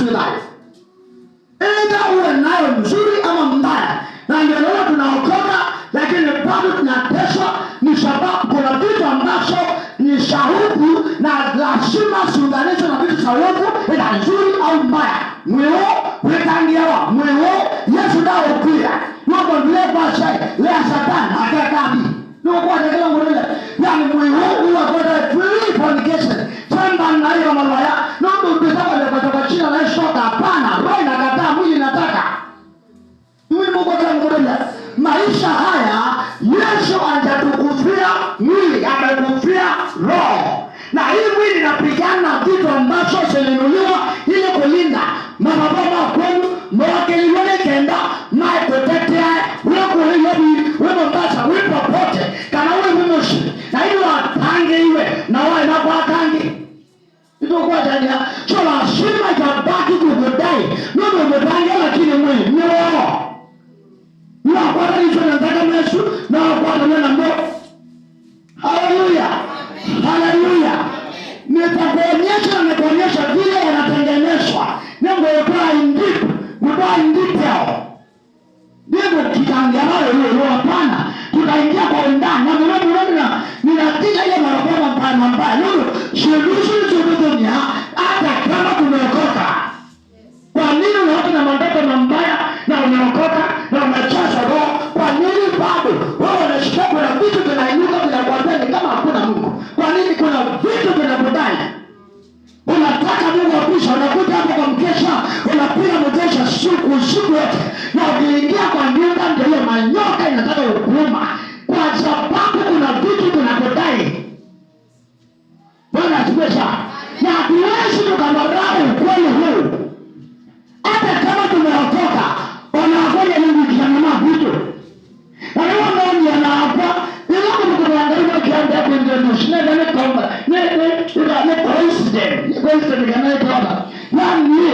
thayũ. Either uwe nayo mzuri ama mbaya, na ndio naona tunaokoka lakini bado tunateswa, ni sababu kuna vitu ambazo ni shauku na lazima ziunganishwe na vitu za uovu, ila nzuri au mbaya. Mwiwo witangiawa mwiwo Yesu ndaũkuya nokwambile kwasai lea satani akekabi nokwatekela ngurile yani mwiwo uwakweta free fornication chemba nayo malaya nondubisakalekwatoka china naishoka hapana, roho inakataa, mwili inataka. Mimi Mungu akila maisha haya, Yesu hajatukufia mwili, amekufia roho, na hii mwili inapigana vitu ambazo zilinunuliwa ili kulinda mababa kwenu mwakiliwele kenda maekutetea wekuiyobi we Mombasa we popote kana we Moshi na ili watange iwe na wae na kwatange itokuwa jania, so lazima itabaki kukudai ndio umetange, lakini mwili ni roho nakwata icho nataka Yesu nakwata na mbo. Haleluya, haleluya! Nitakuonyesha na nitakuonyesha vile yanatengenezwa nengoyotoa in deep kutoa in detail ndivyo tutaangalia hiyo hapana, tutaingia kwa undani na mimi mimi ninatisha ile marababa mbaya mbaya ndio solution dunia hata kama tumeokoka. Kwa nini unaota na mandoto mabaya na umeokoka na umejaza roho? Kwa nini bado wewe unasikia kuna vitu vinainuka vinakuambia ni kama hakuna Mungu? Kwa nini kuna vitu vinakudai? Unataka Mungu akusha, unakuja hapo kwa mkesha, unapiga mkesha siku usiku yote, na ukiingia kwa nyumba ndio hiyo manyoka inataka kukuuma, kwa sababu kuna vitu vinakudai. Bwana asifiwe sana. Na hatuwezi tukadharau ukweli huu hata kama tumeokoka. Wanawakoja Mungu kianama vitu na hiyo ndio anaapa ila kumkuangalia kianda kwenye shina ne kwamba ne ne ne coincidence ne coincidence kana kwamba yani